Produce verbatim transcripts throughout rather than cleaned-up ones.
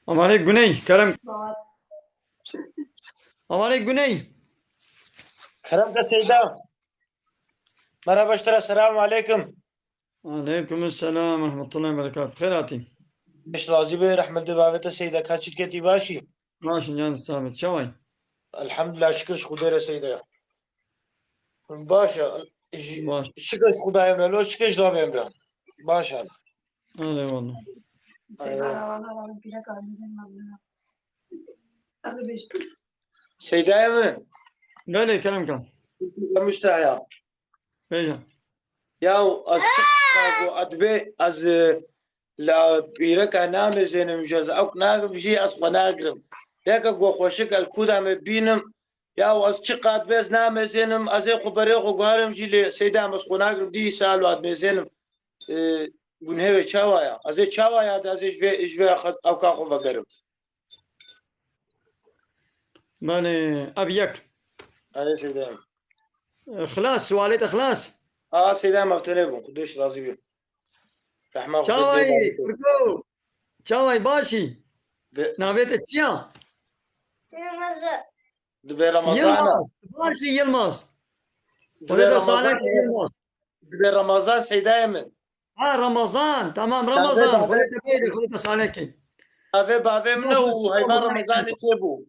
Amanê Güney, kerem. Amanê Güney. Kerem ke Seyda. Merhaba ji te re, selamu aleyküm. Aleyküm selam ve rahmetullahi ve berekatuhu. Xêr hatî. Beş razî be, rehmet be bavê te Seyda. Ka çi diketî, başî? Baş in can sabit. Çaway? Elhamdulillah, şikir ji Xwedê re Seyda. Baş e. Ji, Baş. Şikir ji Xwedayê re, lo şikir ji Rabê re. Baş e. Eyvallah. Eyvallah. Seydayê min. Belê, kerem kan. Muştaya. Bêje. Yaw, ez çi qat go ez dibê, ez, e, la pîreka namêzênim, ji ez ewk nagirim jî, ez xwe nagirim. Yeke go xweşik el kuda me bînim, yaw, ez çi qat be ez namêzênim, ez ê xwe berê xwe guherim jî lê Seyda em ez xwe nagirim, dî sal û ez mêzênim. E, gunhê wê çawa ya? Ez ê çawa ya de ez ê ji vê, ji vê xwe ewka xwe vegerim. Belê, ev yek. Erê Seyda. Xilas, sualê te xilas? A, Seyda, em ev tenê bûn. Xwedê ji razî bî. Rehma Xwedê Çawayî, Seyda. Kurdo? Çawayî, başî? Be- Navê te çi ya? Ramazan. Dibe Ramazan e. Yilmaz. Başî Yilmaz. Dibe Xwedê te Ramazan salek e. Yilmaz. Dibe Ramazan Seydayê min. Ha, Ramazan. Tamam, Ramazan. Xwedê te bêrê, Xwedê te salekê. Bavê bavê min e û heyvan Ramazanê çêbû.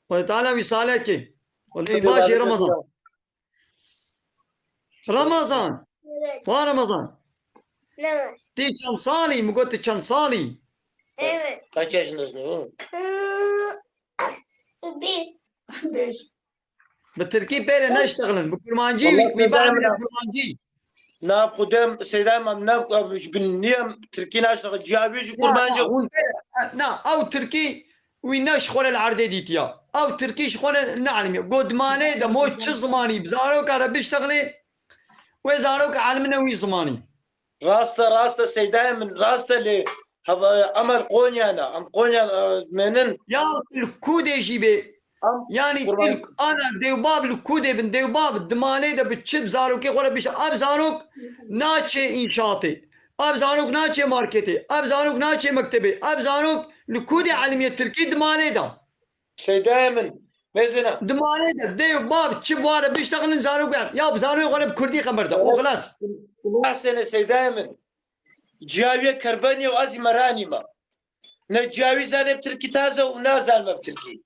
Xwedê Teala wî salekê. Xwedê Xwedê başê Ramazan. Ramazan. Evet. Wa Ramazan. Ne var? Tê çend salî? Min got tu çend salî? Evet. Kaç yaşındasın oğlum? Hı, bir. Beş. Bi tirkî pêre neştexilin. Bi kurmancî wî, wî bavê min kurmancî. Na, xudem, Seyda, em ne, em ji bin niyem, tirkî naştexilin. Ciya wî ji kurmancî. Na, ew tirkî wî ne ji xwe re li erdê dîtiya. Ew tirkî ji xwe re ne elimiye. Go dimanê de mo çi zimanî bi zaroka re biştexilê, wê zarok elimine wî zimanî. Rast e, rast e Seydayê min, rast e lê heva, em her Qonya ne, em Qonya, e, menin. Ya li ku dê jî bê. Yanî Kurban. Tirk ana dewbab li ku dê bin, dewbab dimanê de bi çi bi zarokê xwe re bişte. Ev zarok naçê înşaatê. Ev zarok naçê marketê. Ev zarok naçê mektebê. Ev zarok li ku dê elimiyê tirkî dimanê de. Seydayê min, mêzina. Dimanê de dê û bav çi ware biştexilin zarok be. Ya bi zaroyê xwe re bi kurdî xeber de. O xilas. Xilas sene Seydayê min. Ciya wî kerbenî û ez î meranî me. Ne ciya wî zanê bi tirkî taze û nazanime bi tirkî.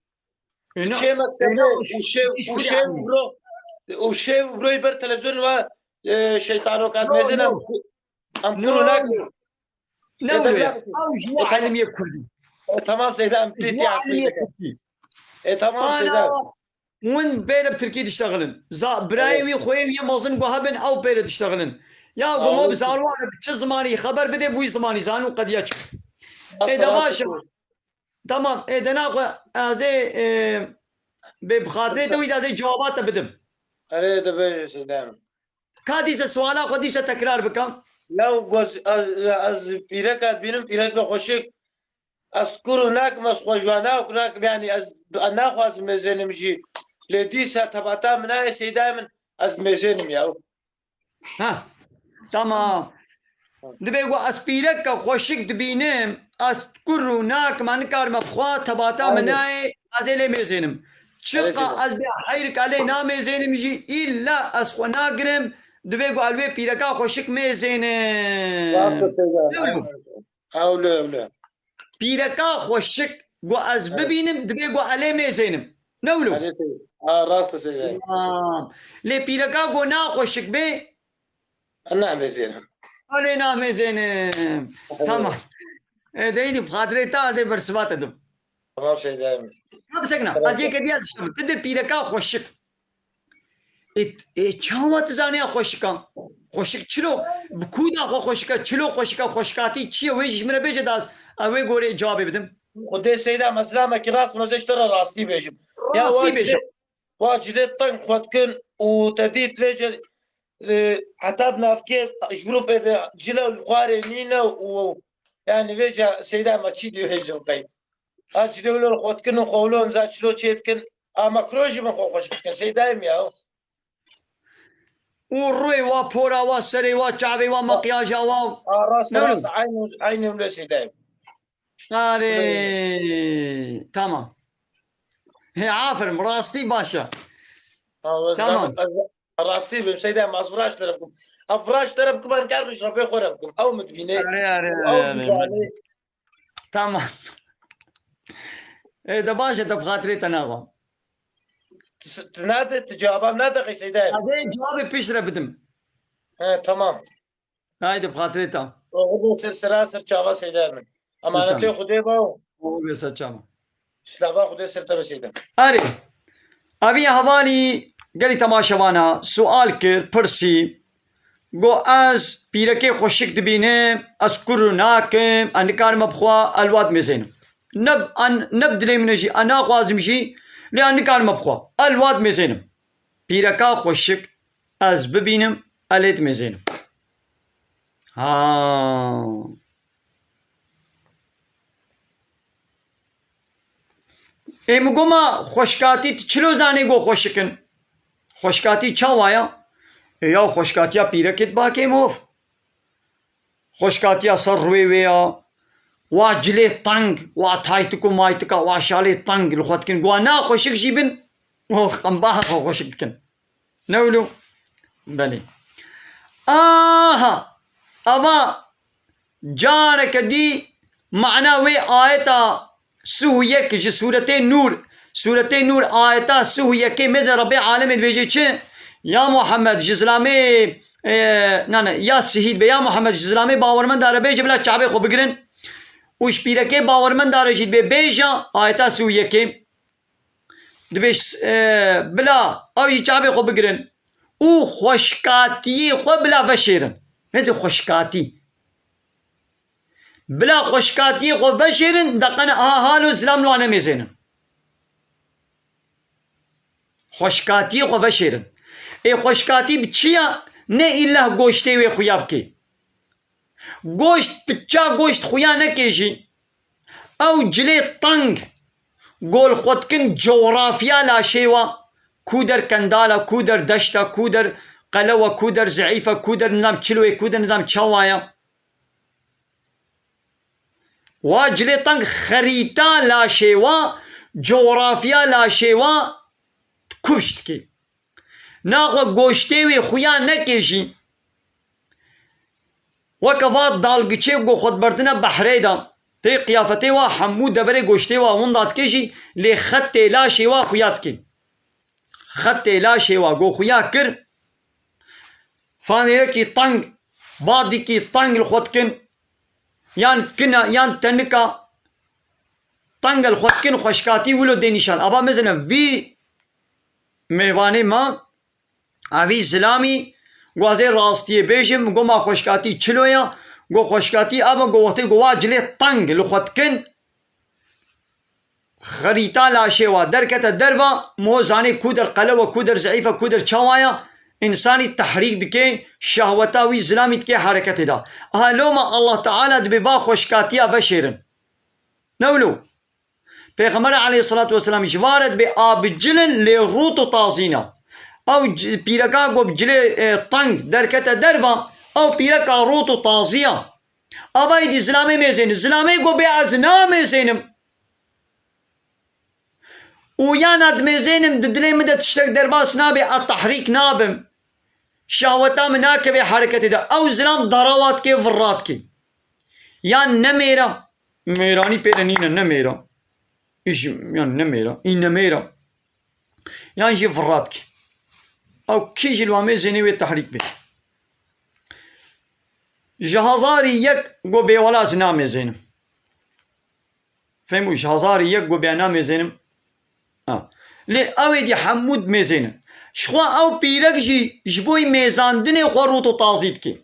Êna, Çê mektebe êna û şev, û şev bro, û şev broyî ber televîzyon ve, e, şeytanokan No, mêzina no. Em No, kuru nakin. Ne E, oluyor? Ew ji bo elimiyê kurdî. E, tamam Seyda, em Ji bo elimiyê kurdî. E, tamam Seyda. Hûn pêre bi tirkî diştexilin. Za, birayê wî, xweyê wî yê mezin guha bin, ew pêre diştexilin. Ya, gumo bi zarwa re bi çi zimanî xeber bide, bûyî zimanî zanû qediya çi. Ê, de baş e. Tamam, ê, de naxwe, ez ê, e, bê bi xatirê te wî de ez ê cewaba te bidim. Erê, de bêje Seyda. Ka dîse suala xwe dîse tekrar bike. Ya goz, ez, ez pîreka dibînim, pîreka xweşik. Ez kur û nakim, ez xwe ji wan nakim, yanî ez, ez naxwazim mêzênim jî. Lê dîsa tebata min nayê Seydayê min, ez mêzênim ya. Ha, tamam. Dibê ku ez pîreka xweşik dibînim, ez kur û nakim, ez nikarim bi xwe tebata min nayê, ez ê lê mêzênim. Çiqa ez bê heyrika lê namêzênim jî, îlla ez xwe nagirim, dibê ku ez wê pîreka xweşik mêzênim. Rast e Seyda. Ewle, ewle. Pîreka xweşik ku ez bibînim, dibê ku ez lê mêzênim. Ne wilo? Erê Seyda. Ha, rast e Seyda. Tamam. Lê pîreka ku naxweşik bê? Ez namêzênim. Ez lê namêzênim. Tamam. E, de îdî bi xatirê te ez ê bersiva te dim. Tamam Seyda. Tamam, sekna. Ez yeke diya diştim. Tu de pîreka xweşik. Ê, ê, çawa tu zanî ya xweşika? Xweşik çilo? Bi ku da xwe xweşika? Çilo xweşika? Xweşikatî çi ye? Wê jî ji min re bêje da ez, ez wê gorê cewabê bidim. Xwedê Seyda, mezramekî rast, ez ê ji te re rastî bêjim. Ya Rastî wa bêje. Cilê, wa cilê teng xwe dikin û te dît vêce, e, heta bi navkê ji grûpê de cila li xwarê nîne û, yanî vêce Seyda me çî dî vêjim qey. Ha cilê wilo li xwe dikin û xwe wilo niza çilo çê dikin. A makro jî min xwe xweş dikin. Seydayê min ya. Û rûyê wa, pora wa, serê wa, çavê wa, makyaja wa. A rast, Ne rast, wilo? Eynî, eynî wilo Seydayê min. Arê, tamam. He, aferin, rastî baş e. Tamam. Ez rastî bim, Seyda, ez viraş te re bikim. Ez viraş te re bikim, em kar ji Rebê xwe re bikim. Ew min dibîne. Arê, arê, Ew arê, arê. dibizane. Tamam. E, de baş e, te bi xatirê te naxwam. Tu s-, tu nade, tu cevabam nade, xey Seyda. Ez ê cevabê pişt re bidim. He, tamam. Haydi, bi xatirê te. Oxir ser sera ser çava Seyda min. Emanetê Xwedê be. Oxir ser çava. Silava Xwedê ser te be Seyda. Erê. Evî hevalî gelî temaşevana sual kir, pirsî. Got, ez pîrekê xweşik dibînim, ez kur nakim, ez nikarim bi xwe, ez li wa dimêzênim. Ne, an, ne bi dilê min e jî, ez naxwazim jî, lê ez nikarim bi xwe, ez li wa dimêzênim. Pîreka xweşik ez bibînim, ez lê dimêzênim. Ha. Ê, min got, ma xweşkatî tu çilo zanê got xweşik in? Xweşkatî çawa ya? Ê, ya xweşkatiya pîrekê dibakê mov. Xweşkatiya ser rûyê wê ya. Wa cilê teng, wa taytik û maytika, wa şalê teng li xwe dikin. Got, na xweşik jî bin. Ox, em baha xwe xweşik dikin. Ne wilo? Belê. Aha! Ava careke dî mana wê ayeta sih û yek ji Sûretê Nûr, Sûretê Nûr ayeta sih û yekê mêze Rebbê alemê dibêje çi? Ya Muhammed, ji zilamê, e, nane, ya sihî dibe, ya Muhammed, ji zilamê bawermenda re bêje bila çavê xwe bigirin. Û ji pîrekê bawermenda re jî dibê bêje, ayeta sih û yekê. Dibê, e, bila ew jî çavê xwe bigirin û xweşkatiyê xwe bila veşêrin. Mêzê xweşkatî. Bila xweşkatiyê xwe veşêrin, deqene aha halo zilam li wan nemêzênin. Xweşkatiyê xwe veşêrin. Ê xweşkatî bi çi ya? Ne îllah goştê wê xuya bikê. Goşt, piça goşt xuya nekê jî. Ew cilê teng, go li xwe dikin coğrafya laşê wa, ku der kendal e, ku der deşt e, ku der qelew e, ku der zeîf e, ku der nizam çilo ye, ku der nizam çawa ye. Wa cilê teng xerîta laşê wa, coğrafya laşê wa kuş dikê. Naxwe goştê wê xuya nekê jî. Weke va dalgiçê go xwe dibertine behrê de. Tê qiyafetê wa hemû deverê goştê wa winda dike jî, lê xetê laşê wa xuya dike. Xetê laşê wa go xuya kir. Fanêrekî teng, badîkî teng li xwe dikin. Yan kina, yan tenika. Teng li xwe dikin, xweşkatî wilo dê nîşan. Ava mezine vî mêvanê me, evî zilamî, gwazê rastiyê bêjim, go ma xweşkatî çilo ya, go xweşkatî ava, go wextê go wa cilê teng li xwe dikin, xerîta laşê wa derkete derva, mo zanê ku der qelew e, ku der zeîf e, ku der çawa ya, însanî tehrîk dike, şehweta wî zilamî dike hereketê de. Aha loma Allah Teala dibê va xweşkatiya veşêrin. Ne wilo? Pêxember aleyhissalatu vesselam ji va re dibê a bi cil in lê rût û tazî ne. Ew c-, pîreka ku bi cilê, e, teng derkete derva, ew pîreka rût û tazî ya. Ava êdî zilamê mêzênin. Zilamê ku bê ez namêzênim. Û yana dimêzênim, di dilê min de tiştek derbas nabe, ez tehrîk nabim. Şahweta min nakeve hereketê de. Ew zilam darawa dike, virra dike. Yan ne mêra. Mêranî pê re nîne, ne mêra. Îş, yan ne mêra. Î ne mêra. Yan jî virra dike. Ew kî jî li wa mêzênê wê tehrîk bê. Ji hezarî yek go bêwela ez namêzênim. Fehmû, ji hezarî yek go bêwela namêzênim. Ha. Lê ew êdî hemû dimêzênin. Ji xwe ew pîrek jî ji bo mêzandinê xwe rût û tazî dike.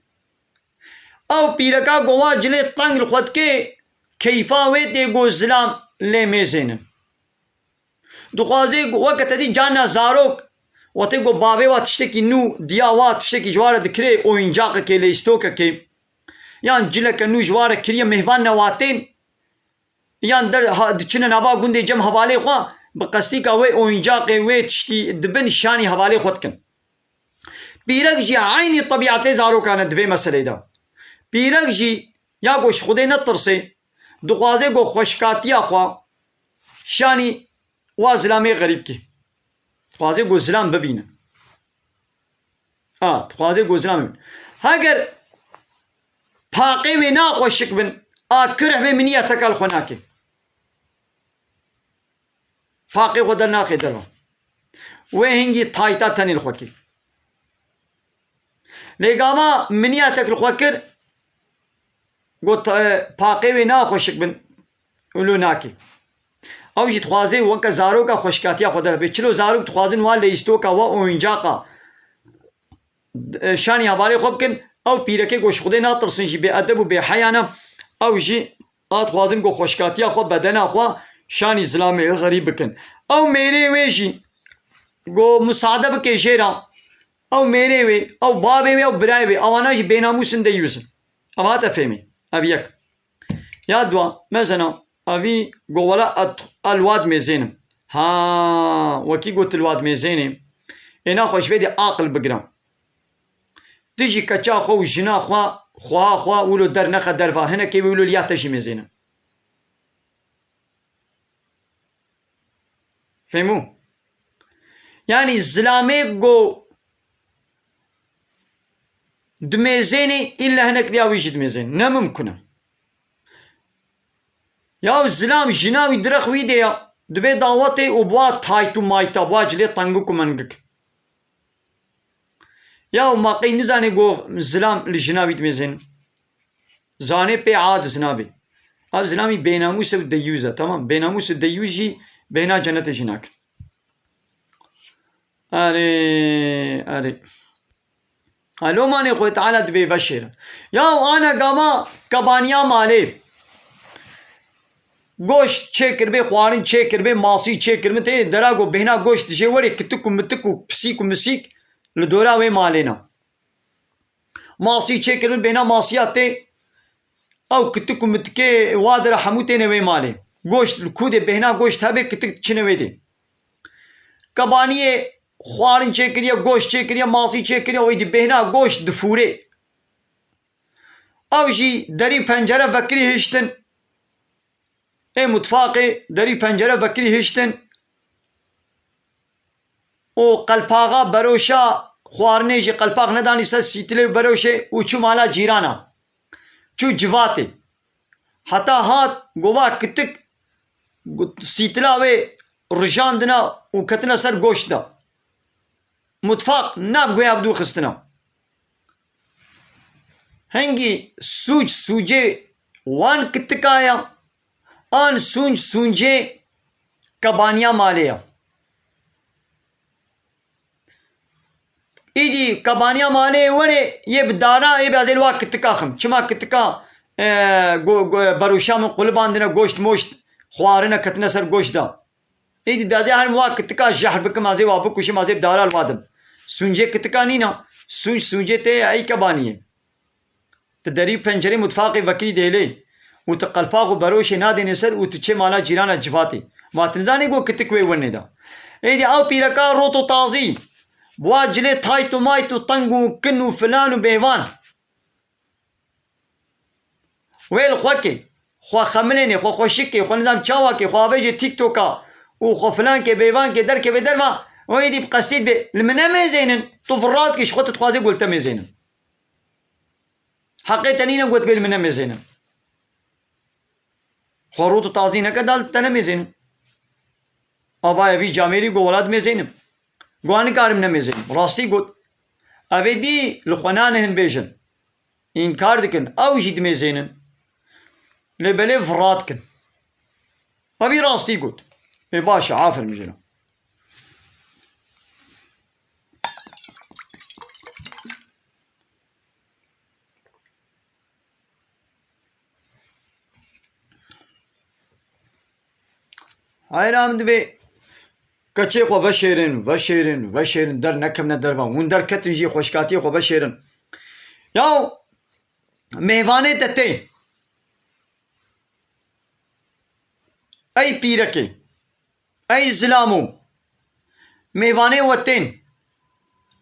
Ew pîreka go wa cilê teng li xwe dike, keyfa wê tê go zilam lê mêzênin. Dixwazê go weke te dî carna zarok, wextê go bavê wa tiştekî nû, diya wa tiştekî ji wa re dikirê, oyuncakekê, lêstokekê, yan cileke nû ji wa re kiriye, mêhvan ne wa tên, yan der, ha, diçine nava gundê cem hevalê xwe, bi qestîka wê oyuncaqê, wê tiştî dibin şanî hevalê xwe dikin. Pîrek jî eynî tebîetê zarokan e di vê meseleyê de. Pîrek jî ya ku ji Xwedê netirsê, dixwaze ku xweşkatiya xwe şanî wa zilamê xerîb kê. Dixwaze ku zilam bibîne. Ha, dixwaze ku zilam bibîne. Heger paqê wê naxweşik bin, a kirh wê min niyeteka li xwe nake. Paqê xwe dernaxê derve. Wê hingî tayta tenê li xwe kê. Lê gava min niyetek li xwe kir, got, e, paqê wê naxweşik bin, wilo nake. Ew jî dixwaze weke zaroka xweşkatiya xwe derbe. Çilo zarok dixwazin wa leyîstoka, wa oyuncaqa, e, şanî hevalê xwe bikin. Ew pîrekê ku ji Xwedê natirsin jî bêedeb û bêheya ne. Ew jî a dixwazin ku xweşkatiya xwe, bedena xwe şanî zilamê xerîb bikin. Ew mêrê wê jî ku musade bike jê re. Ew mêrê wê, ew bavê wê, ew birayê wê. Ewana jî bênamûs in, deyûs in. Ev hate fêmê. Ev yek. Ya dua, mesela, evî go wela et, el wad mêzênim. Ha, wekî got el wad mêzênê. Ê naxwe ji vê de aqil bigira. Tu jî keça xwe û jina xwe, xweha xwe wilo dernexe derva. Hinekê wê wilo liya te jî mêzênin. Fehmû? Yanî zilamê go dimêzênê, îlle hinek liya wî jî dimêzên. Ne mimkun e. Ya zilam jina wî direx wî de ya. Dibê dawetê û bi wa tayt û mayta, bi wa cilê tengik û mengik. Ya ma qey nizanê ku zilam li jina wî dimêzên. Zanê pê aciz nabê. Ev zilamî bênamûs e û deyûz e, tamam. Bênamûs û deyûz jî bêhna cenetê jî nakin. Erê, erê. Ha, lomanê Xwedê Teala dibê veşêre. Ya ana gama kebaniya malê. Goşt çêkiribê, xwarin çêkiribê, masî çêkiribê, tê dera ku bêhna goşt dijê werê kitik û mitik û pisîk û misîk li dora wê malê ne. Masî çêkiribê, bêhna masiya tê. Ew kitik û mitikê wa dera hemû têne wê malê. Goşt li ku dê bêhna goşt hebe, kitik çine wê dê. Kebaniyê xwarin çêkiriye, goşt çêkiriye, masî çêkiriye, wê dî bêhna goşt difûrê. Ew jî derî pencere vekirî hiştin. Ê mutfaqê derî pencere vekirî hiştin. Û qelpaxa beroşa xwarinê jî qelpax nedanî ser sîtilê û beroşê û çû mala cîrana. Çû civatê. Heta hat gova kitik sîtila wê rijandina û ketine ser goşt de. Mutfaq nav guya bi dû xistina. Hingî sûc sûcê wan kitika ya, an sûnc sûncê kebaniya malê ya. Îdî kebaniya malê were yê bi dara, ê bi ez ê li wa kitika xim. Çima kitika, e, go-, go-, beroşa min qulibandine, goşt moşt xwarine ketine ser goşt da. Êdî dazê herim wa kitika jehr bikim, azê wa bikuşim, azê bi dara li wa dim. Sûncê kitika nîna. Sûnc sûncê tê ye, ey kebaniyê. Tu derî û pencerê mutfaqê vekirî dêlê û tu qelpax û beroşê nadênê ser û tu çê mala cîrana civatê. Ma tu nizanî ku kitik wê winê da. Êdî ew pîreka rot û tazî. Bi wa cilê tayt û mayt û teng û kin û filan û bêvan. Wê li xwe kê, xwe xemilênê, xwe xweşik kê, xwe nizam çawa kê, xwe avêjê TikToka û xwe filan kê, bêvan kê, derkevê derva, û êdî bi qestî dibê, li min nemêzênin, tu virat kê, ji xwe tu dixwazê ku li te mêzênin. Heqê te nîne got bê li min nemêzênin. Xwe rût û tazî neke da li te nemêzênin. Avaya vî camêrî got, wela dimêzênim. Got, nikarim nemêzênim. Rastî got. Ev ê dî li xwe nanihin bêjin. Înkar dikin. Ew jî dimêzênin. Lê belê vira dikin. Evî rastî got. Ê baş e, aferin jê re. Heyra min dibê keçê xwe veşêrin, veşêrin, veşêrin, dernekevne derva. Hûn derketin jî xweşkatiyê xwe veşêrin. Ya mêvanê te tê. Ey pîrekê. Ey zilamo, mêvanê we tên,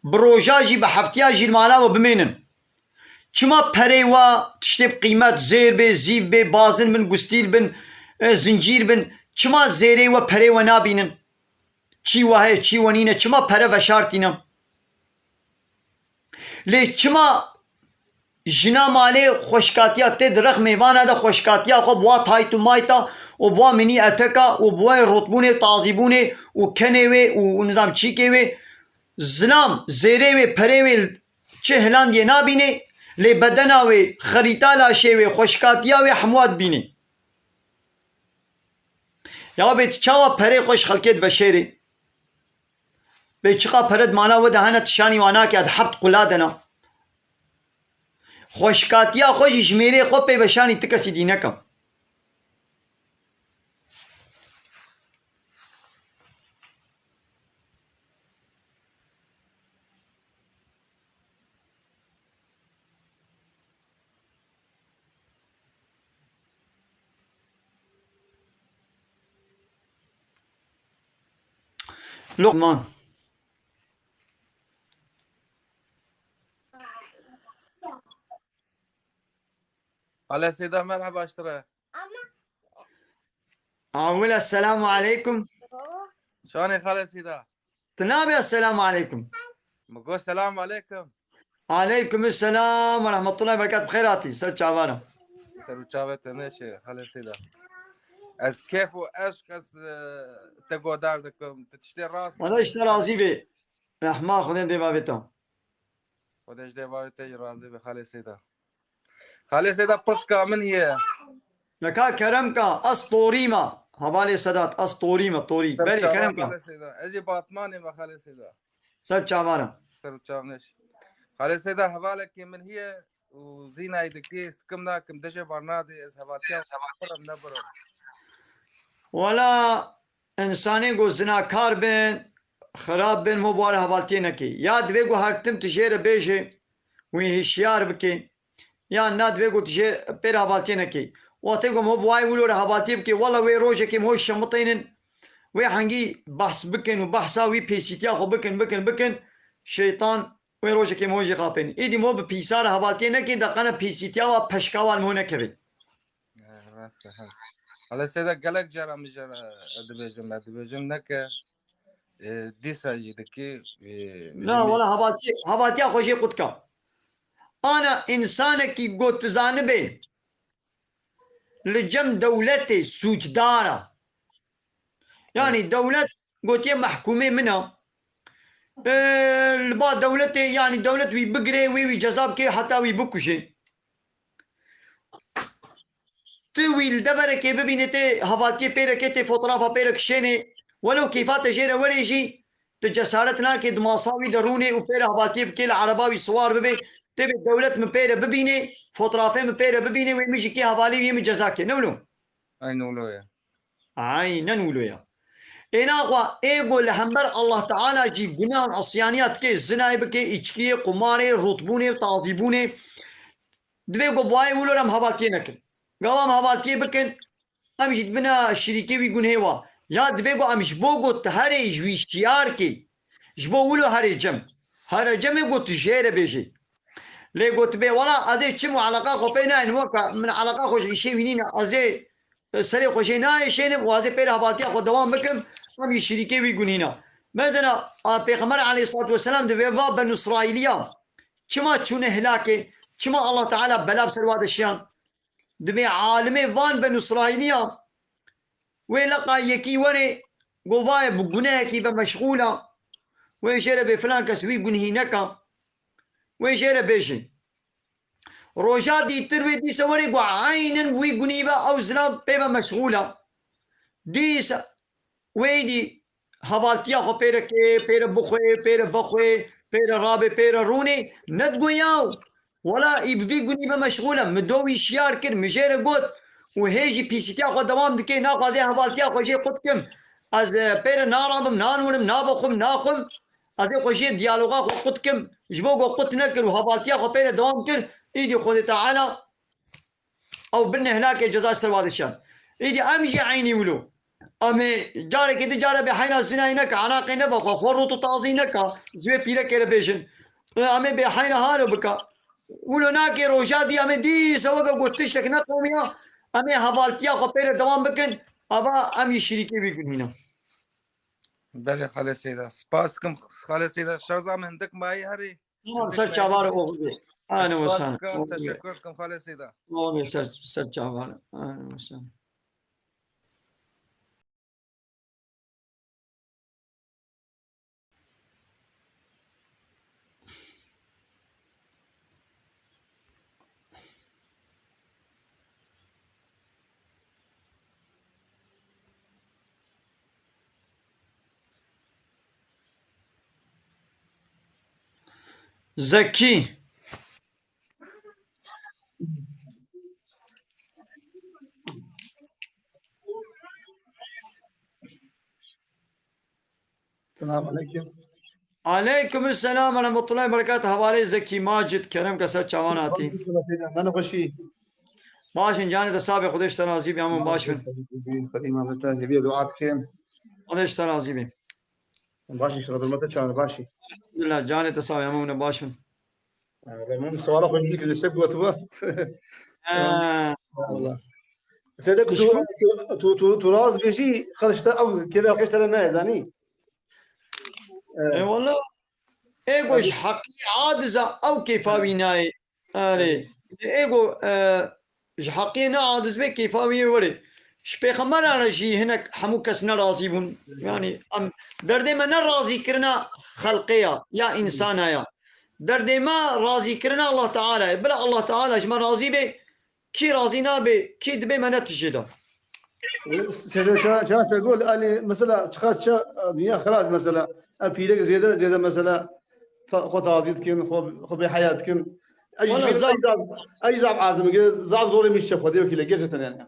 bi roja jî, bi heftiya jî li mala we bimênin. Çima perê we tiştê bi qîmet, zêr bê, zîv bê, bazin bin, gustîl bin, e, zincîr bin, çima zêrê we perê we nabînin? Çî we heye, çî we nîne, çima pere veşartîne? Lê çima jina malê xweşkatiya tê di rexmê vana de xweşkatiya xwe bi wa tayt û mayta û bi wa minî eteka û bi wê rotbûnê û tazîbûnê û kenê wê û, û nizam çîkê wê, zilam, zêrê wê, perê wê çi hilandiyê nabînê, lê bedena wê, xerîta laşê wê, xweşkatiya wê hemû dibînê. Ya bê tu çawa perê xwe ji xelkê diveşêrê? Bê çiqa pere di mala we de hene, tu şanî wan nake, di heft qula de ne. Xweşkatiya xwe jî ji mêrê xwe pê veşanî ti kesî dî neke. Luqman. Xalê Seyda, merheba ji te re. Awil, esselamu aleykum. Şanê Xalê Seyda. Tu nabê esselamu aleykum. Min got selamu aleykum. Aleykum selam ve rahmetullahi ve berekatuhu. Bi xêr hatî. Ser çavara. Ser û çavê te neşe, Xalê Seyda. Ez kêf û eşq ez, e, te godar dikim. Tu tiştê rast. Xwedê ji te razî be. Rehma Xwedê dê bavê te. Xwedê ji dê bavê te jî razî be, Xalê Seyda. Xalê Seyda, piska min heye. Neka kerem ka, ez torî me. Hevalê Sedat, ez torî me, torî. Ser Berê çava kerem ka. Xalê Seyda. Ez ê Batmanê me, Xalê Seyda. Ser çavara. Ser û çavneş. Xalê Seyda, hevalekê min heye û zînayê dikê, ez dikim nakim, dejê bar nadê, ez hevatiya xwe birim, nebirim. Wela, însanê ku zinakar bin, xirab bin, mo bi wa re hevaltiyê neke. Ya divê ku her tim tu jê re bêje, wî hişyar bike. Ya na divê ku tu jê pê re hevaltiyê neke. Wextê ku mo bi wayê wilo re hevaltiyê bike, wela wê rojekê mo şemitênin, wê hengî behs bikin û behsa wî pêsîtiya xwe bikin, bikin, bikin, şeytan wê rojekê mo jê xapênin. Îdî mo bi pîsa re hevaltiyê neke, de qene pêsîtiya wa peşka wan mo nekeve. He, rast e, he. Xalê Seyda, gelek cara min jê re, e, dibêjim, e, dibêjim neke, e, dîsa jî dikî, e, Na, jimî- wela hevaltî-, hevaltiya xwe jê qut ka. Ana însanekî got tu zanibê li cem dewletê sûcdar a. Yanî Evet. dewlet gotiye mehkûmê min a. E, li ba dewletê, yanî dewlet wî bigirê, wê wî ceza bike, heta wî bikuje. Tu wî li deverekê bibînê, tê hevaltiyê pê re kê, tê fotografa pê re kişênê, welew kêfa te jê re werê jî, tu cesaret nakê di masa wî de rûnê û pê re hevaltiyê bikê, li ereba wî siwar bibê, tê bê dewlet min pê re bibînê, fotoğrafê min pê re bibînê, wê min jî kê hevalî wê min ceza kê. Ne wilo? Aynen wilo ye. Aynen wilo ye. Êna xwe ê ku li hember Allah Teala jî gunah û isyaniya dike, zinayê bike, îçkiyê, qumarê, rûtbûnê, tazîbûnê, dibê ku bi wayê wilo re em hevaltiyê nekin. Gava em hevaltiyê bikin, em jî dibine şirîkê wî gunhê wa. Ya dibê ku em ji bo ku tu herê ji wî şiyar kî, ji bo wilo herê cem. Here cemê ku tu jê re bêjî. Lê gotibê, wela ez ê çim û eleqa xwe pê nayên weke, min eleqa xwe ji îşê wî nîne, ez ê, e, serê xwe jê nayêşênim û ez ê pê re hevaltiya xwe dewam bikim, em jî şirîkê wî gunî ne. Mesela, a, Pêxember aleyhissalatu vesselam dibê va Benû Îsraîliya çima çûne hilakê, çima Allah Teala bela bi ser wa de şiyan? Dibê alimê van Benû Îsraîliya, wê leqa yekî were, go va ye bi gunehekî ve meşxûl a, wê jê re bê filan kes wî gunhî neka, wê jê re bêjin. Roja dîtir wê dîse were, go aynen wî gunhî ve ew zina pê ve meşxûl a. Dîse wê dî hevaltiya xwe pê re kê, pê re bixwê, pê re vexwê, pê re rabê, pê re rûnê, nedigo yaw. Wela î bi vî gunî ve meşxûl e. Min do wî şiyar kir, min jê re got û hê jî pîsîtiya xwe dewam dike, naxwaze hevaltiya xwe jê qut kim. Ez, e, pê re narabim, nanûnim, nabixwim, naxwim. Ez ê xwe jê diyaloga xwe qut kim. Ji bo ku qut nekir û hevaltiya xwe pê re dewam kir, îdî Xwedê Teala ew bin hilakê ceza ser wa dişen. Îdî em jî eynî wilo. Em ê carekê di care bê heyra zinayê neke, eraqê neve xwe, xwe rût û tazî neka, ji wê pîrekê re bêjin. Em ê bê heyra halo bika. Wilo nake roja dî em ê dîsa weke ku tiştek neqewimiya, em ê hevaltiya xwe pê re dewam bikin, ava em jî şirîkê vî gunî ne. Belê Xalê Seyda. Spas dikim Xalê Seyda. Şerza min hindik mayî herî. Tamam, ser çavare oxudu. Ahlen ve sahlen. Spas dikim, teşekkür dikim Xalê Seyda. Oxudu, ser, ser çavare. Ahlen ve sahlen. Zekî. Selam aleyküm. Aleyküm selam ve rahmetullahi ve berekatuhu. Hevalê Zekî Macid, kerem ke ser çavan hatî. Nane xweşî. Baş in, canê te sax be, Xwedê ji te razî be, hemû baş bin. Xwedê îman bi te, hêviya dua dikim. Xwedê ji te razî be. Baş inşallah, durma te çawan, baş in. Elhamdülillah, canê te sax be, hemû ne baş bin. Min suala xwe ji bîr kir, li ser gotiba. He. Wala. Sede ku tu, Wala. tu, tu, tu, tu rast bêjî, xelk ji te ew kêfa xwe ji te re nayê, zanî? E, wala, ego ji heqî adiza ew kêfa wî nayê. Erê. Ego, e, ji heqiyê ne adiz be, kêfa wî yê were. Ji pêxemberan re jî hinek hemû kes ne razî bûn. Yani, em, derdê me ne razîkirina xelqê ya, ya însana ya. Derdê me razîkirina Allah Teala ye. Bila Allah Teala ji me razî be, kî razî nabe, kî dibe me ne tijê de. Sede ça, ça te gol, yani mesela, çiqas ça, dünya xelas mesela. Em pîrek zêde, zêde mesela, ta-, xwe tazî dikin, xwe, xwe bêheya dikin. Ez Wala jî zaf, ez zaf, ez zaf azim ge, zaf zorê min çe Xwedê wekîle, gerçekten yani.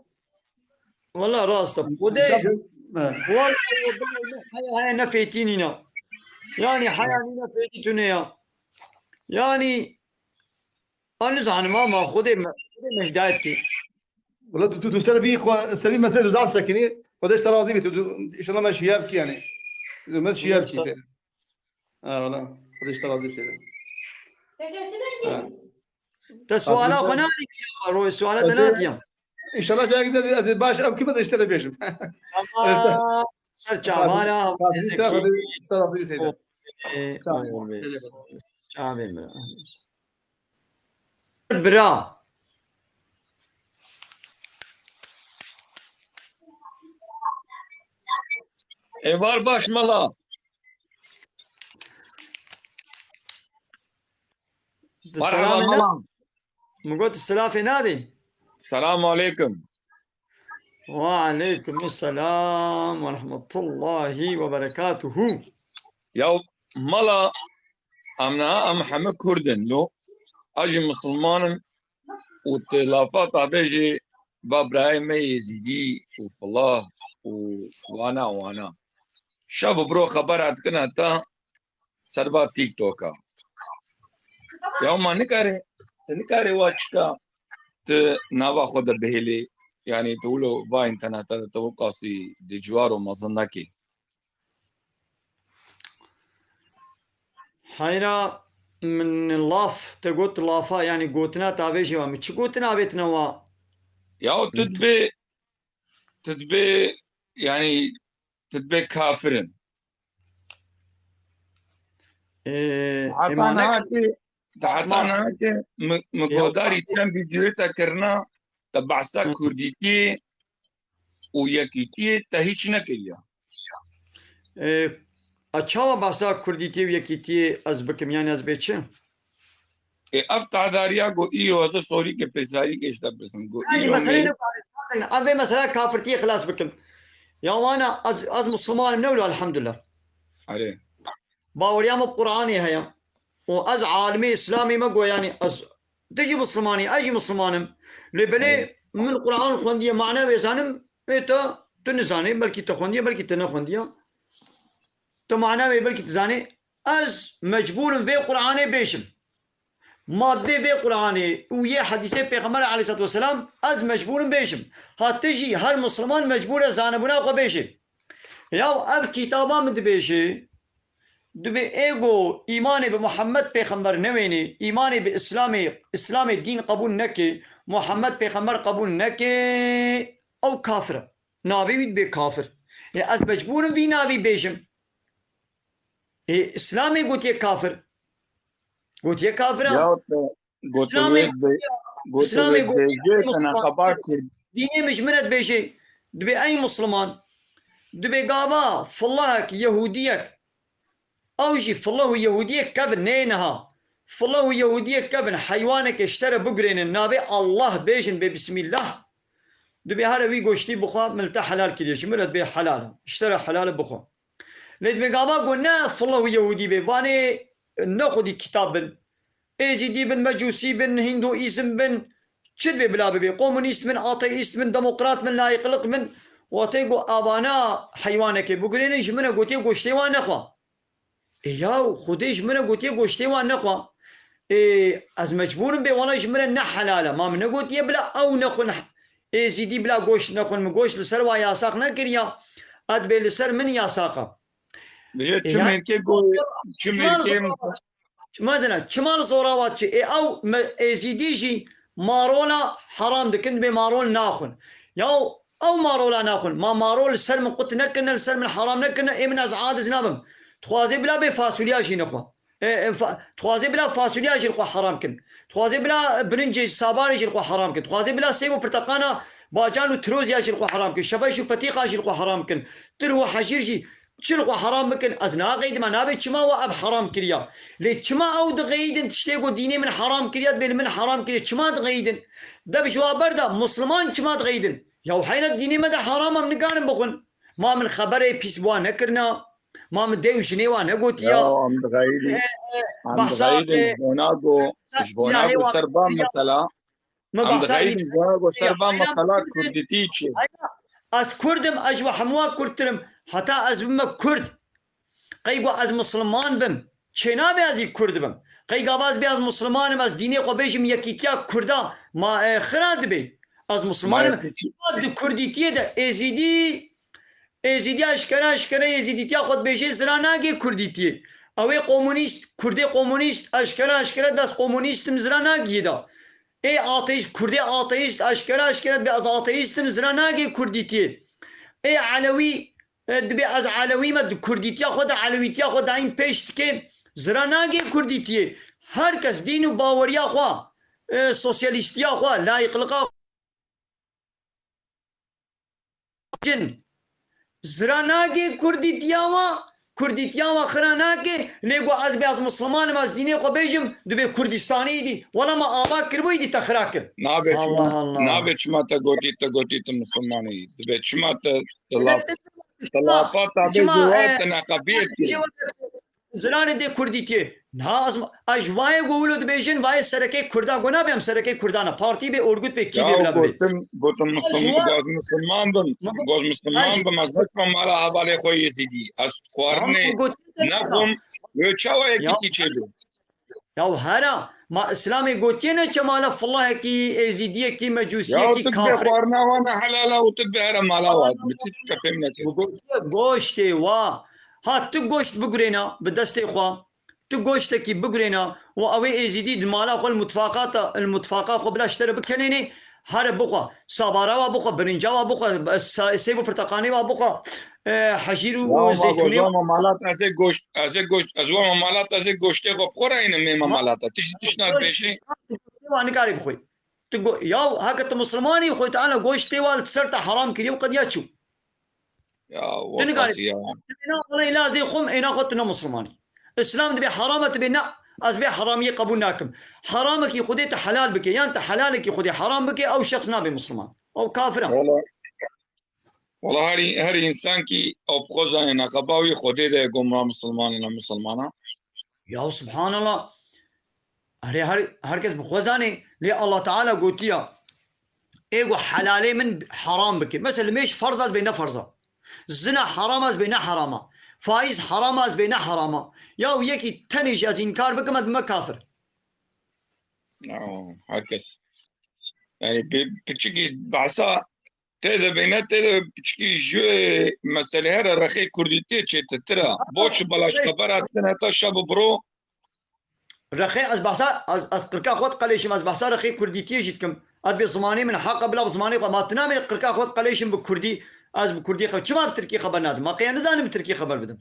Wala rast e. Xwedê, Zaf, he. Wala heya, heya ne fêtî nîne. Yani heya nîne fêtî tune ya. Yani, a nizanim ama Xwedê me, Xwedê me hidayet kê. Wala tu, tu, tu ser vî xwe, ser vî meselê tu zaf sekinî. Xwedê ji te razî bî. Tu, tu, inşallah me şiyar kî yani. Tu me şiyar kî ser. Ha, wala. Xwedê ji te razî bî. Ha. Te suala xwe nadî ya, ro-, suala te nadî ya. İnşallah, cahil de, ez baş, em kime de işte de beşim. Tamam. Ser çavana. Xwedê ji te razî bî Seyda. Sağ ol. Çavê min. Bira. Êvar baş mala. Di Merhaba selamê na-, mala. Min got, silafê nadî? Selamu aleykum. Ve aleykum selam ve rahmetullahi ve berekatuhu. Ya mala, em niha em heme Kurd in lo. Ez jî misilman im û tu lafa te bêjî ba birayê me Yezîdî û filah û wana wana. Şev û biro xebera dikine te serba TikToka. Ya ma nikare, tu nikare wa çika tu nava xwe de bihêlî, yani tu wilo va interneta de tu qasî di ciwar û mezin nekî. Heyra min laf, te got lafa, yani gotina tavê jî wa. Min çi gotina avêtine wa? Ya tu dibê, tu dibê, yani tu dibê kafir in. Ee, Heta emanet niha ki, heta Ma- niha ki mi, mi Ya- godarî çend vîdyoyê te kirina, te behsa Hı. Kurdîtiyê û yekîtiyê te hiç nekiriya. Ee, a çawa behsa Kurdîtiyê û yekîtiyê ez bikim, yani ez bê çi? E, ev tehdariya go îyo ez sorî ke pêsarî ke işte bisim. Go Yani îyo mesele me- ne? Ev vê mesela kafirtiyê xilas bikim. Ya wana ez, ez Müslümanım ne öyle elhamdülillah. Are. Baweriya me bi Qur'anê heye. Û ez alimê Îslamê me go yani ez, tu jî Müslümanî, ez jî Müslümanim. Lê belê Evet. min Qur'an xwendiye, mana wê zanim, ê tu, tu nizanî, belkî tu xwendiye, belkî tu nexwendiye. Tu mana wê belkî tu zanî. Ez mecbûr im vê Qur'anê bêjim. Madê vê Qur'anê û yê hedîsê Pêxember aleyhissalatu vesselam ez mecbûr im bêjim. Ha tu jî her Müslüman mecbûr e zanibûna xwe bêjê. Ya ev kitaba min dibêjê, Dibê ê go îmanê bi Muhammed pêxember newênê, îmanê bi Îslamê, Îslamê dîn qebûl neke, Muhammed pêxember qebûl neke, ew kafir e. Navê wî dibê kafir. Ê ez mecbûr im vî navî bêjim. Ê Îslamê gotiye kafir. Gotiye kafir e. Ya te gote Îslamê wê dibê, gote Îslamê wê gotiye dibêje ey te Musliman. Neqeba Kurd. Dînê min ji min re dibêje. Dibê ey Musliman. Dibê gava, fillahek, Yehûdiyek. Ew jî fileh û Yehûdiyek kevin, nê niha. Fileh û Yehûdiyek kevin, heywanekê ji te re bigurênin, navê Allah bêjin, bê Bismillah. Dibê here wî goştî bixwe, min li te helal kiriye, ji min re dibê helal e. Ji te re helal e, bixwe. Lê dibê gava ku ne fileh û Yehûdî bê, vanê ne xwedî kitab bin. Êzîdî bin, Mecûsî bin, Hîndoîzm bin, çi dibê bila bibê? Komunîst bin, ateîst bin, demokrat bin, layîqliq bin. Watê ku avana heywanekê bigurênin, ji min re gotiye goştê wan nexwe. Ê yaw, Xwedê ji min re gotiye goştê wan nexwe. Ê, ez mecbûr im bê, wela ji min re ne helal e. Ma min negotiye bila ew nexwin, Êzîdî bila goşt nexwin, min goşt li ser wa yasax nekiriya. Ed bê li ser min yasax e. Bêje Ê, çi ya- mêrkê go-, çi çima mêrkê li zora-, çima dine, çima li zora wa çi? Ê, ew me-, Êzîdî jî marola heram dikin, dibê marol naxwin. Yaw, ew marola naxwin. Ma marol li ser min qut nekirine, li ser min heram nekirine, ê min ez adiz nabim. Dixwaze bila bê fasulya jî nexwe. E, e, fa-, dixwaze bila fasulya jî li xwe heram kin. Dixwaze bila birincê sabarê jî li xwe heram kin. Dixwaze bila sêv û pirteqana bacan û tirozya jî li xwe heram kin. Şebeş û petîqa jî li xwe heram kin. Tir û hejîr jî çi li xwe heram bikin. Ez naqeydime, nabê çima we ev heram kiriya. Lê çima ew dixeyidin tiştê ku dînê min heram kiriya, dibê li min heram kiriya. Çima dixeyidin? De bi ji wa berda, Musliman çima dixeyidin? Ya heyna dînê me de heram em nikarin bixwin. Ma min xeberê pîs bi wan nekirina. Ma min dê û jinê wan negotiya. Ya, em dixeyidin. E, e, em bahsa, dixeyidin, e, ji bona go, ji bona ilahê go wan ser van kiriya. Mesela, min em bahsa dixeyidin, ji bona go ser van mesela kurdîtî çi? Ez kurd im, ez ji we hemû kurdtir im. Heta ez bime kurd. Qey go ez misliman bim. Çênabe ez jî kurd bim. Qey gava ez bê ez misliman im, ez dînê xwe bêjim yekîtiya kurda. Ma, e, xira dibe. Ez misliman im. Ma di kurdîtiyê de êzîdî Êzîdiya eşkere eşkere êzîdîtiya xwe dibêje, zira nagê kurdîtiyê. Ew ê komunîst, kurdê komunîst eşkere eşkere dibe ez komunîst im, zira nagiyê de. Ê ateîst, kurdê ateîst eşkere eşkere dibe ez ateîst im, zira nagê kurdîtiyê. Ê elewî, e, dibê ez elewî me, di kurdîtiya xwe de elewîtiya xwe dayîn pêş dike, zira nagê kurdîtiyê. Her kes dîn û baweriya xwe, e, sosyalîstiya xwe, layîqliqa jin. Zira nake kurdîtiya wa, kurdîtiya wa xira nake, lê ku ez bê ez misliman im, ez dînê xwe bêjim, dibê Kurdistanê îdî. Wela me ava kiribû îdî te xira kir. Nabe çima, Allah Allah. Nabe çima te gotî, te gotî tu misliman î. Dibê çima te, te laf, te lafa tabê çima, ziwa, e, te neqefiyê kir. Ziranê dê kurdîtiyê. Niha ez, ez ji vayê ku wilo dibêjin, vayê serekê kurda, ku nabê em serekê kurdan e. Partî bê, örgüt bê, kî bê bila bibê. Gotim, gotim Ez Muslim-, wa-, goz Musliman bim, goz Musliman bim, ez nexwim mala hevalê xwe Yezîdî. Ez xwarinê nexwim, wê çawa yekîtî çêbê? Ya hera, ma Îslamê gotiye ne çemala filahekî, êzîdiyekî, mecûsiyekî, kafirê. Ya tu dibê xwarina wan e helal e û tu dibê here mala wan. Min tu tişka fêm nekir. Goştê wa. Ha tu goşt bigurêna bi destê xwe. Tu goştekî bigurêna û ew ê êzîdî di mala xwe li mutfaqata, li mutfaqa xwe bila ji te re bikenênê, here bixwe. Sabara wa bixwe, birinca wa bixwe, sa-, sêv û pirteqanê wa bixwe, e, hecîr û, ya, û ma zeytûnê goza wa. Ma mala te ez ê goşt, ez ê goşt, ez wa ma mala te ez ê goştê xwe bixwe re yînim ê ma mala te. Tişt, tişt na dibêjê. Wa nikarî bixwe. Tu go-, ya heke tu Muslimanî, Xwedê Teala goştê wa li ser te heram kiriye û qediya çû. Ya, tu nikarî. Dibê na, wele êla ez ê xwim, êna xwe tu ne Muslimanî. Îslam dibê heram e, tu bê na, ez vê heramiyê qebûl nakim. Heramekî Xwedê te helal bike, yan te helalekî Xwedê heram bike, ew şexs nabe Musliman. Ew kafir e. Wala, wala her, her însankî ew bi xwe zanê neqeba wî Xwedê de gomra Musliman e, ne Musliman e. Ya subhanallah. Erê her, her kes bi xwe zanê, lê Allah Teala gotiya, ê ku helalê min heram bike. Mesela li mêj ferz ez bê ne ferz e. Zina heram ez bê ne heram e. Faîz heram ez bê ne heram e. Ya yekî tenê jî ez înkar bikim, ez bime kafir. Ya, her kes. Yani bi, piçikî behsa Tê de bêne, tê de piçikî ji meselê here rexê kurdîtiyê çêtir e. Boş belaş xebera din heta şev û biro. Rexê ez behsa, ez, ez qirka xwe diqelêşim, ez behsa rexê kurdîtiyê jî dikim. Ez bê zimanê min heq e bila bi zimanê xwe. Ma tu namê qirka xwe diqelêşim bi kurdî, ez bi kurdî xeber. Çima bi tirkî xeber nadim? Ma qey nizanim bi tirkî xeber bidim?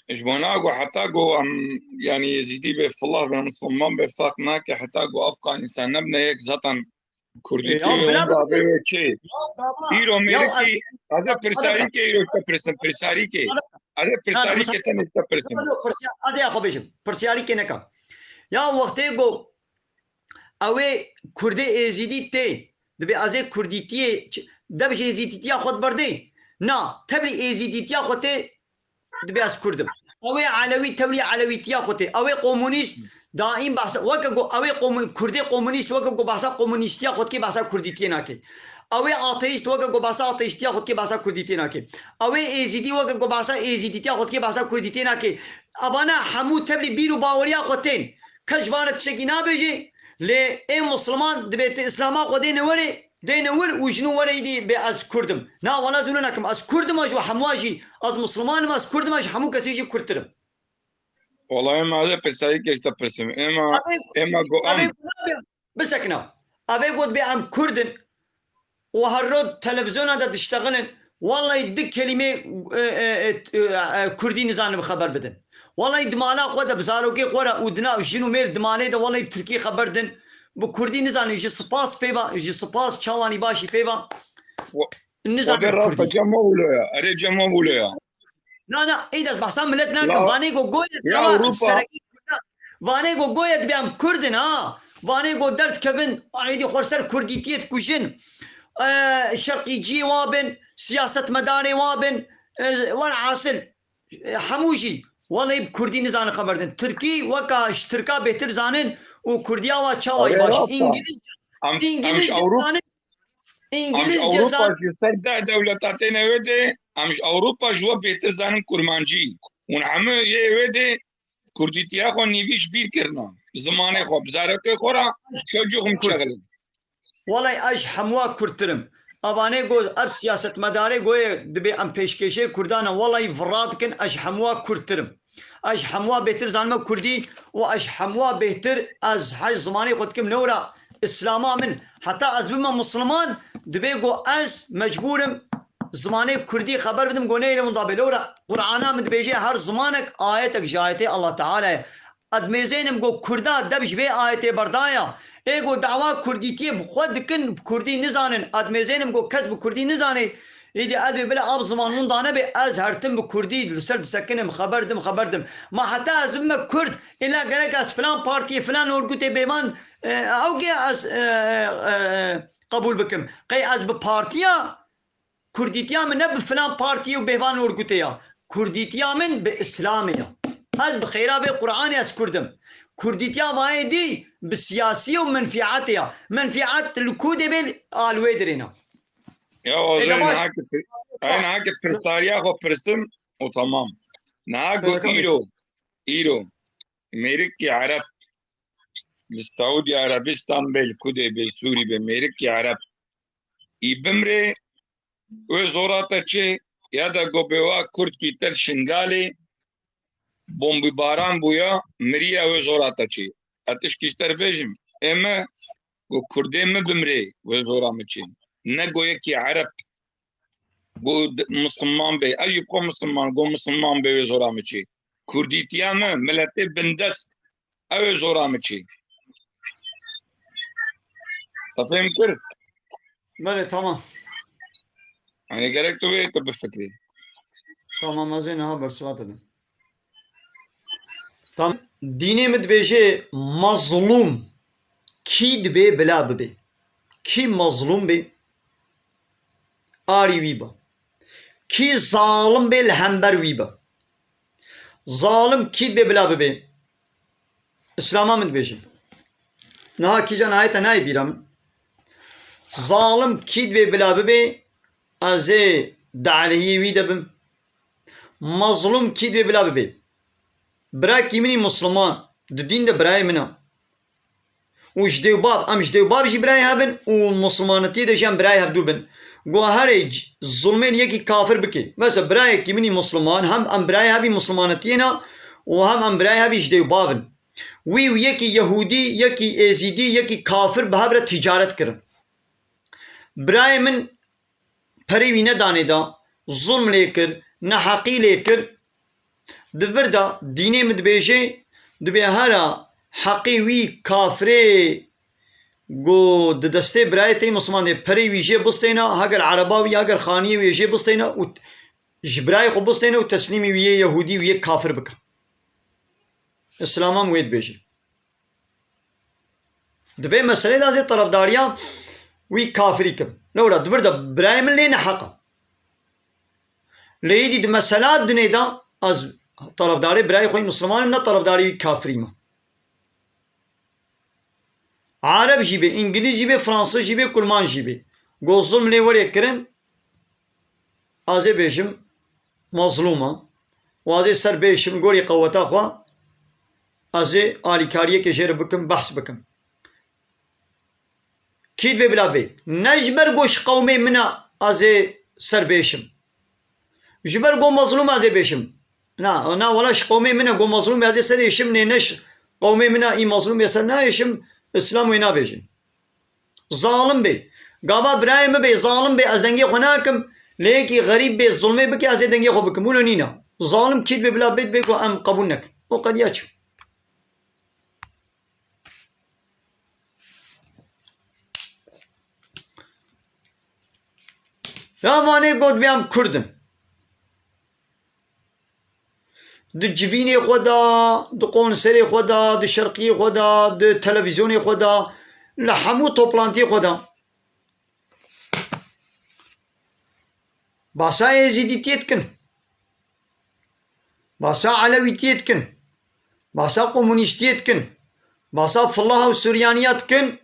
Ji bo na ku heta ku em, yanî Êzîdî bê, filah bê, Misliman bê, ferq nake, heta ku ev qanî sen nebine yek, zaten Kurdî Ê, ya, tê bila wenda bê çê. Ya, baba. Îro Ya, mêrikî, ez, ez ê pirsarîkê îro ji te pirsim, pirsarîkê. Ez ê pirsarîkê tenê ji te pirsim. Hadi ya xwe bêjim. Pirsiyarîkê neka. Ya wextê ku ew ê Kurdê Êzîdî tê, dibê ez ê Kurdîtiyê ç-, dev ji Êzîdîtiya xwe diberdê. Na, tevlî Êzîdîtiya xwe tê, dibê ez Kurd im. Ew ê Elewî tevlî Elewîtiya xwe tê. Ew ê komunîst daîm behsa, weke ku ew ê komu-, Kurdê komunîst weke ku behsa komunîstiya xwe dikê, behsa Kurdîtiyê nake. Ew ê ateîst weke ku behsa ateîstiya xwe dikê, behsa Kurdîtiyê nake. Ew ê Êzîdî weke ku behsa Êzîdîtiya xwe dikê, behsa Kurdîtiyê nake. Evana hemû tevlî bîr û baweriya xwe tên. Kes ji vana tiştekî nabêjê, lê ê Misliman dibê ti Îslama xwe dêne werê, dêne wir û ji nû were îdî bê ez Kurd im. Na, wela ez wilo nakim. Ez Kurd im, ez ji hemû jî, ez Misliman im, ez Kurd im, ez ji hemû kesê jî kurdtir im. Wela êma ez ê pirsayîkê ji te pirsim. Êma, Abê, êma ku abê em ku nabê, bisekina. Abê got bê em Kurd in. û her roj televizyona de diştexilin, wellahî du kelîmê, e, e, e, e, e, kurdî nizanin bi xeber bidin. Wellahî di mala xwe de, bi zarokê xwe re û di nav jin û mêr di malê de wellahî bi tirkî xeber din. Bi kurdî nizanin, ji spas pê va, ji spas çawanî başî pê va. Wa-, nizanin Xwedê rast kurdî. Cem Mewlo ya. Erê Cem Mewlo ya. Na, na, î dest behsa millet nakin. La, Vanê ku goye ya dema Ewropa. Serekî Kurdan. Vanê ku goye dibê em Kurd in, ha. Vanê ku derdikevin, aîdî xwe ser Kurdîtiyê dikujin. E, şerqîciyê wa bin, siyasetmedarê wa bin, e, welhasil, e, hemû jî. Welê bi Kurdî nizanin xeber din. Tirkî weka ji Tirka bêtir zanin û Kurdiya wa çawa Erê baş. Rast e. Îngilîz, Em, em Îngilîzce ji Ewropa zanin. Em ji Îngilîzce Ewropa zan- ji ser deh dewleta têne wê dê, em ji Ewropa ji we bêtir zanin kurmancî. Hûn hemû yê wê dê kurdîtiya xwe nîvî ji bîr kirina. Zimanê xwe, bi zarokê xwe re çocuk Kurd. Çexilin. Welay ez ji hemûa kurdtir im. Evanê go ev siyasetmedarê goyê dibê em pêşkêşê kurdan in, welay vira dikin, ez ji hemûa kurdtir im. Ez ji hemûa bêhtir zanime kurdî û ez ji hemûa bêhtir ez hej zimanê xwe dikim. Lewra Îslama min, heta ez bime Misliman, dibê ku ez mecbûr im zimanê kurdî xeber bidim, ku neyê winda bê. Lewra Qur'ana min dibêje, her zimanek ayetek ji ayetê Allah Teala ye. Ez dimêzênim ku kurda dev ji vê ayetê berdaya. Ê ku dawa kurdîtiyê bi xwe dikin, bi kurdî nizanin. Ez dimêzênim ku kes bi kurdî nizanê. Îdî ez bê bila av ziman winda nebe, ez her tim bi kurdî li ser disekinim, xeber dim, xeber dim. Ma heta ez bime kurd, îla gerek ez filan partiyê, filan orgutê bêvan, e, ew kê ez, e, e, e, qebûl bikim. Qey ez bi partiya, kurdîtiya min ne bi filan partiyê û bêvan orgutê ya. Kurdîtiya min bi Îslamê ya. Ez bi xêra vê Qur'anê ez kurd im. Kurdîtiya vayê dî bi siyasî û menfîatê ya. Menfîat li ku dê bê, a li wê dirêna. Ya, Ê, wazê de baş. Niha ki pir-, ay, niha ki pirsariya xwe pirsim û tamam. Niha ku Ê, tamam. îro, îro, mêrikî Ereb li Saûdî Erebistan bê, li ku dê bê, Sûrî bê, mêrikî Ereb. Î bimrê, wê zora te çi? Ya de ku bê wa kurdkî te li Şingalê, bombîbaran bûya, miriya, wê zora te çi? Ez tişkî ji te re bêjim. Ê me, ku kurdê min bimrê, wê zora min çi? Ne ku yekî Ereb, ku d-, Misliman bê, ez jî bi xwe Misliman, ku Misliman bê, wê zora min çi? Kurdîtiya min, miletê bindest, ew ê zora min çi? Te fêm kir? Belê, tamam. Yanî gerek tu wê tu bifikirî. Tamam, ez ê niha bersiva te dim. Tam dînê min dibêje, mezlûm kî dibê bila bibe? Kî mezlûm bê? Arî wî be. Kî zalim bê li hember wî be? Zalim kî dibê bila bibe? Îslama min dibêje. Niha kîjan ayete nayê bîra min. Zalim kî dibê bila bibe, ez ê di aleyhê wî de bim. Mazlûm kî dibê bila bibe. Birakî min î Misliman, di dîn de birayê min e. Û ji dê û bav, em ji dê û bav jî birayê hev in û Mislimanetiyê de jî em birayê hevdû bin. Go herê c-, zulmên yekî kafir bike. Mesela birayekî min î Musliman, hem em birayê hevî Muslimanetiyê ne û hem em birayê hevî ji dê û bav in. Wî û yekî Yehûdî, yekî Êzîdî, yekî kafir bi hev re tîcaret kirin. Birayê min perê wî nedanê da, zulm lê kir, neheqî lê kir. Di vir de dînê min dibêje, dibê hera heqê wî kafirê ku di destê birayê te yî Musliman de perê wî jê bistêne, heger ereba wî, heger xaniyê wî jê bistêne û t-, ji birayê xwe bistêne û teslîmî wî yê Yehûdî, wî yê kafir bike. Îslama min wê dibêje. Di vê meselê de ez ê terefdariya wî kafirî kim. Lewra di vir de birayê min lê neheq e. Lê êdî di mesela dinê de ez terefdarê birayê xwe yî Musliman im, ne terefdarê wî kafirî me. Areb jî bê, Îngilîz jî bê, Fransiz jî bê, Kurmanc jî bê. Go zulm lê werê kirin, ez ê bêjim, mezlûm e. Û ez ê ser bêşim, gorî qeweta xwe, ez ê alîkariyekê jê re bikim, behs bikim. Kî dibê bila bê. Ne ji ber go ji qewmê min e ez ê ser bêşim. Ji ber go mezlûm ez ê bêşim. Na, na wela ji qewmê min e, go mezlûm ez ê ser êşim, nê ne ji qewmê min e, î mezlûm ê ser nayêşim, Îslam wê nabêjin. Zalim bê. Gava birayê min bê, zalim bê, ez dengê xwe nakim. Lê yekî xerîb bê, zulmê bike, ez ê dengê xwe bikim. Wilo nîne. Zalim kî dibê bila bê, dibê ku em qebûl nekin. O qediya çi? Ya vanê got, "Bê em Kurd in." Di civînê xwe de, di konserê xwe de, di şerqiyê xwe de, di televîzyonê xwe de, li hemû toplantiyê xwe de bahsa êzîdîtiyê dikin. Bahsa elewîtiyê dikin. Bahsa komunîstiyê dikin. Bahsa filaha û suryaniya dikin.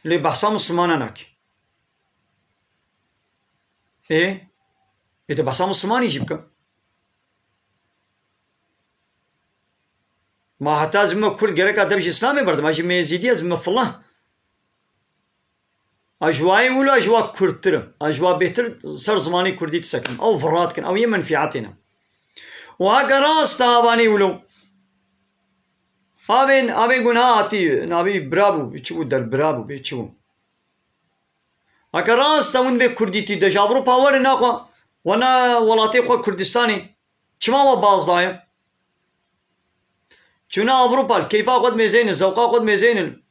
Lê bahsa Mislimana nakin. Ê? Ê, tu behsa Mislimanî jî bike. Ma heta ez bime Kurd gereka te bijî Îslamê berdim. Ez jî me Êzîdî, ez bime filan. Ez ji wayê wilo, ez ji wa Kurdtir im. Ez ji wa bêhtir ser zimanê Kurdî disekim. Ew vira dikin. Ew yê menfîetê ne. Û heke rast e avanê wilo. Avên, avên gunha hatî, navî bira bû, çi bû, derbira bû, bê çi bû. Heke rast e, hûn bê Kurdîtî de ji Ewropa werin naxwe, wena welatê xwe Kurdistanê. Çima we baz daye? Çûne Ewropa, li keyfa xwe dimêzeynin, zewqa xwe dimêzeynin.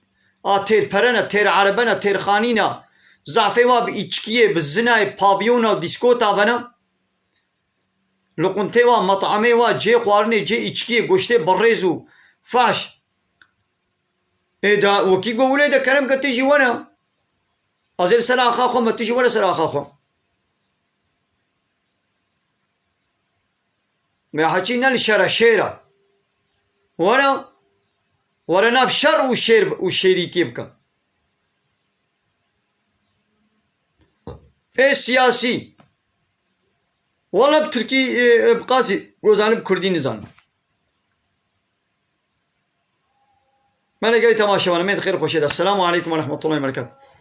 A têr pere ne, têr erebe ne, têr xanî ne. Zehfê wa bi îçkiyê, bi zinayê, pavyona û dîskota vene. Li quntê wa, metamê wa, cê xwarinê, cê îçkiyê, goştê birêz û faş. Ê da, wekî go wile de kerem ke tu jî were. Ez ê li ser axa xwe me, tu jî were ser axa xwe. Me heçî ne li şer e, şêr e. Were, were nav şer û şêr û şêrîtiyê bike. Ê siyasî. Wele bi Tirkî, e, e, bi qasî, go zanim bi Kurdî nizanim. Me lê gelî temaşevanê me di xêr û xweşê de. Selamu aleykum ve rahmetullahi ve berekatuhu.